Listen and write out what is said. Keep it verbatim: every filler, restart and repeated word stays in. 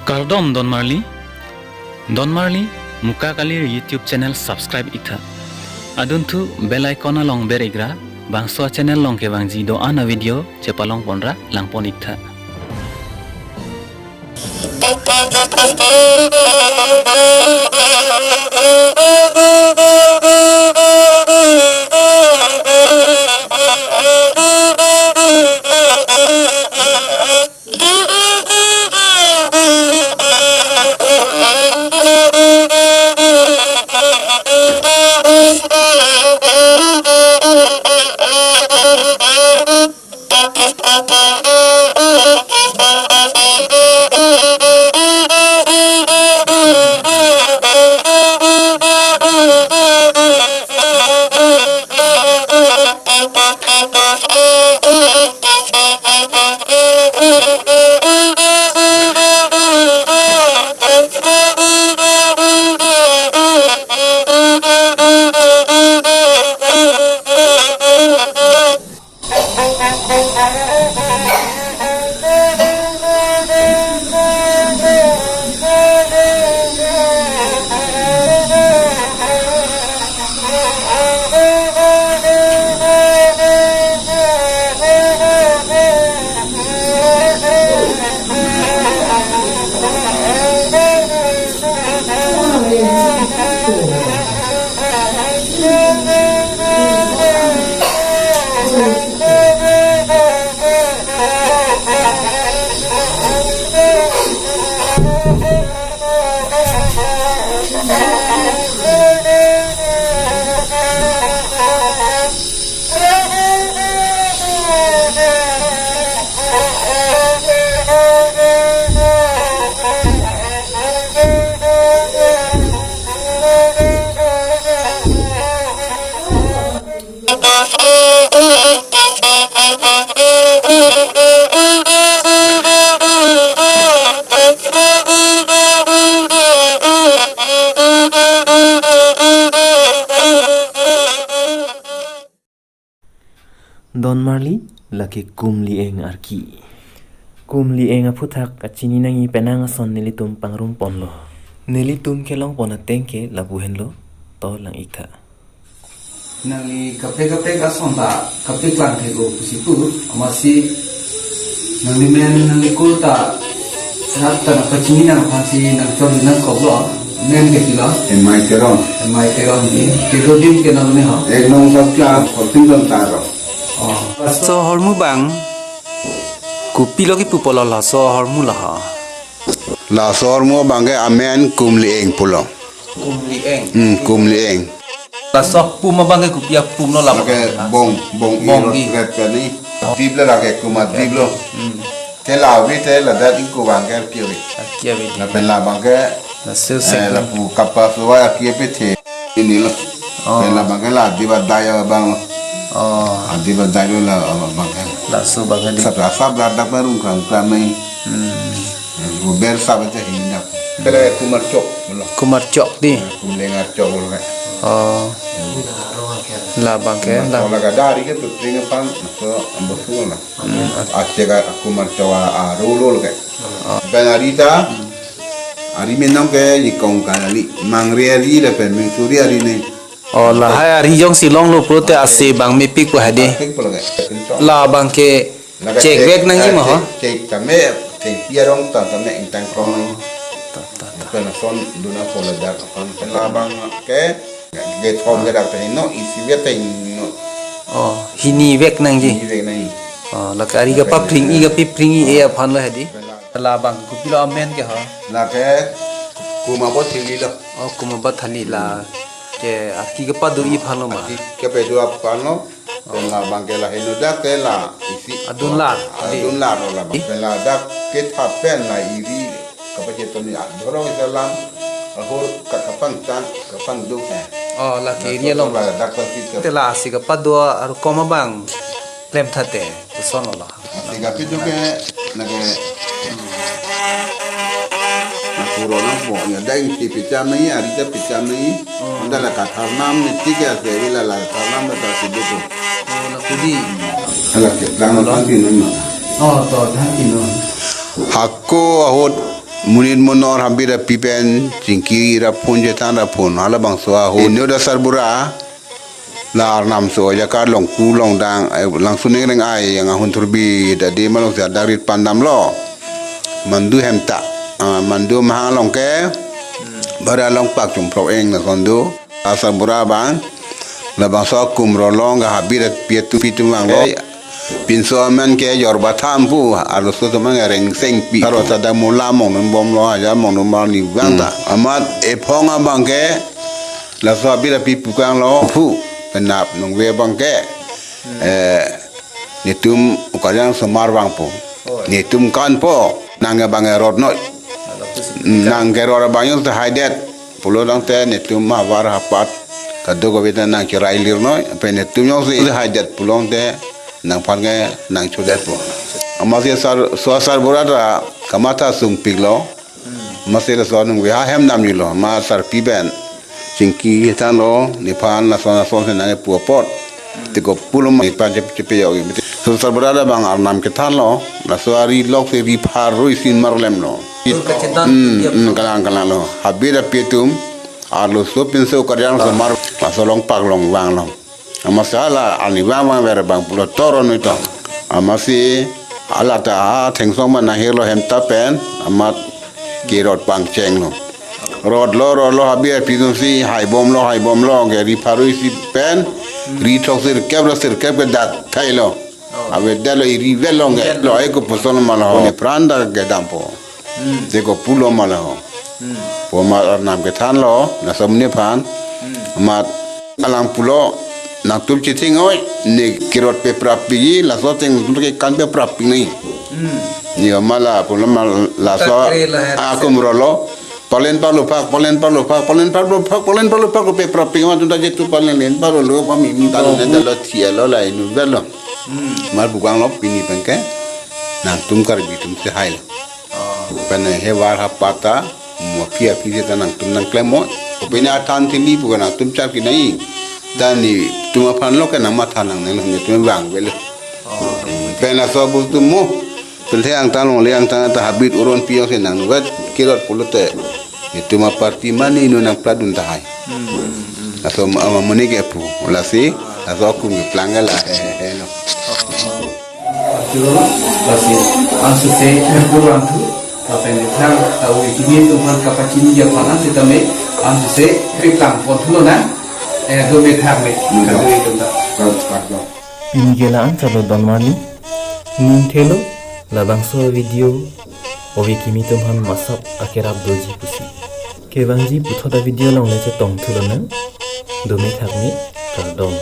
Kardom Don Marli. Don Marli Muka Kalir YouTube channel subscribe iktha. Adunthu bell icon along ber ikra, bangso channel along kevangji do-an a video chepalong ponra langpon iktha. Don Marli, lake Kumli Eng arki. Kumli Eng aphuthak kachini nangji penang ason nelitum pangrum ponlo. Nelitum kelong pon ateng ke lapu henlo, to lang iktha. Nangli kaprek kaprek ason ta kapeklang thek-o pusi pu, amatsi nangli men nangli kur ta rat ta nangpachini nang aphansi nangchon nangkoklo, men ke pilo? M I Teron. M I Teron ji. Kedo adim ke nangli ho? Ek nong Sopcha, Sopin Don Taro. Oh. Laso ahormu abang kopilo kipu pulo, laso ahormu lo ho? Laso ahormu abang ke amen Kumli Eng pulo. Kumli Eng. Hmm, Kumli Eng. Laso apum abang ke kopi apum lo, la? Lake bong, bong, bong i, i. Ret kani. Dip lo lake, Kumar Dip lo. Hmm. Te la ave te ladak ingkoi abang ke arki ave. Arki ave. Lapen la abang ke, laso eh, sek lapu kapasua arki ave te. Ini lo. Oh. Lapen la abang ke la Dip adai abang lo. Oh. Dip adai lo la abang ke. Laso abang ke di. Sab, sab ladak ma rung kram kram mai. Hmm. Ber sab aja hinak. Pele Kumar Chok, lo. Kumar Chok di? Kumlengar Chok, lo, kan. Oh. La abang ke, Kumar la. Chok la kadari ke putri ngepan, so, ambo sulo la. Hmm. Aceh ka Kumar Chok a, a, rolo, lo, kan. Oh. Pen ari ta, ari menong ke Yikong Kali, Mangre ari lapen Mengsuri ari ne. Oh, lahai ari jongsi longlo pulote ase abang mepik pu hadi. Mepik pulo ke. La abang ke chek vek nangji ma ho? Chek, chek tame, chek pi arong ta tame ingtang krong. Oh. Ta, ta, ta. Pen ason dun apot ladak aphan pen la abang ke, ke thom ke dak ta heno, isi vek ta heno. Oh, hini vek nangji. Hini vek nangji. Oh, lake ari kapapring-i, kapipring-i-e aphan lo hadi. La abang kopilo amen ke ho? Lake Kumaba Thili lo. Oh, Kumaba Thili la. Ke arki kepado-i aphan lo ma? Arki kepado aphan lo. Pen la abang ke la heno dak ke la isi. Adun lar. Adun lar lo la abang. Pen ladak kethap pen la iri kapacheton ni adorong isalam. Ahor ka kapangtang kapangduk eh. Oh, lake iri along. Ladak pasti ke. Te lasi kepado arukom abang klem tha te, koson lo la. Lasi kapiduk ke, lake, na puro nangpo, ya, dai si pecah mai, ari ta pecah mai. Hmm. Anta la katharnam ni tik ya, se la la katharnam ta si betul. Oh, la kudi. Ala ke, lang. Halo? Thank you, Nona. Oh, to, thank you, Nona. Hako ahut Monit monor habit api pen chingki ra phone chethan ra phone halabangso ahut. Inut asarbura la arnam so ajakar longku longdang, eh, langsuning reng ai yang ahun thurbi dadi malong si adak rit pandamlo. Mandu hemta, ah, mandu mahang along ke, bari along pak chumprok eng lason do. Asarbura abang, labangso akum rolo ga habit api atum pi atum vanglo. Pinso amen ke jorba tham pu, arloso atum ke rengseng pi. Karo ta dak mula mong nun bomlo, hajar mong nun bomlo ni vang ta. Hmm. Amat ephong abang ke, laso habit api pukanglo pu, penap nungve abang ke. Hmm. Eh, netum ukarjang somar vangpo. Oh. Netum kanpo, nang abang erot noi. Nang kerot abang jongsi haidet pulo tangte netum havar hapat kadokave ta nang cherai lir noi, pen netum jongsi haidet pulo tangte nangphan ke nang chodetpo. Amatsi sar, so asarbura ta kamatha sungpiklo. Amatsi laso anung viha hem damjulo, ma sarpi pen chingki thanlo, nephan lason lason si nang epu apot. Te ko pulo ma nephan chep-, chepe yok. So asarbura abang arnam kethanlo, laso ari lok si ri pharo isi marlemlo. Ru kachethan Hmm, dia hmm, kalang kalang lo. Habit api atum, arloso pinso ukarjang somar, laso along pak long vanglo. Amatsi hala ani vang vangver abang pulo toro noi to. Amatsi hala ta ha thengsong ma nahirlo hemta pen, amat kerot pangchenglo. Rotlo, rotlo, habit api atum si haibomlo, haibomlo, ke ri pharo isi pen, ri throksi rkep ra sirkep ke dak thailo. Oh. Avedetlo, iri velong ke. Velong. Lo, ai kopuson ma lo. Nephan ta kedampo. Hmm. Te ko pulo ma lo. Hmm. Pu amat arnam kethanlo, laso amonit aphan. Hmm. Amat alang pulo, nangtum chetheng oi, ne kerot peprap piji, laso ateng nangtum ke kan peprap pi nai. Hmm. Ni ma la pulo ma laso Takre la hai akum rolo. Palen palo phak, palen palo phak, palen palo phak, palen palo phak, peprap pi ma atum ta jetu palen len palo lo, pami mi ta lo, Oh, ne ta lo thia lo la inut lo. Hmm. Mar bukanglo pini pen ke, nangtum Karbi atum si hailo. Oh. Pen he var hapat ta, mo aphi aphi si ta nangtum nangklem mo. Kopine athan thili pu nangtum char ki nai. Ta netum aphan lo ke nang matha nangnelo, netum vangvelo. Oh. Pen laso abu atum mo. Pen the angtan longle angtan ta habit uron pi jongsi nang vet kerot pulote. Netum aparty mane inut nangpladun tahai. Hmm, hmm, hmm. Laso ma, ma muni ke pu. Lasi, laso akum keplang ke la he, he, he lo. Oh. Lasi, ansose, eh, kurang tu, apa yang bilang, tahu ini tu kan kapacini dia panas, kita me, ansose, keriplang, pon tu na, eh, do me thang me, hmm, kadu itu ta. Pardon. Pini ke la-an ta do don mani, ning thelo, labangso video, ove kimi atum aphan masap akerap doji pusi. Kevangji puthot avideo along le chetong thulo nang, do me thak me, kardom.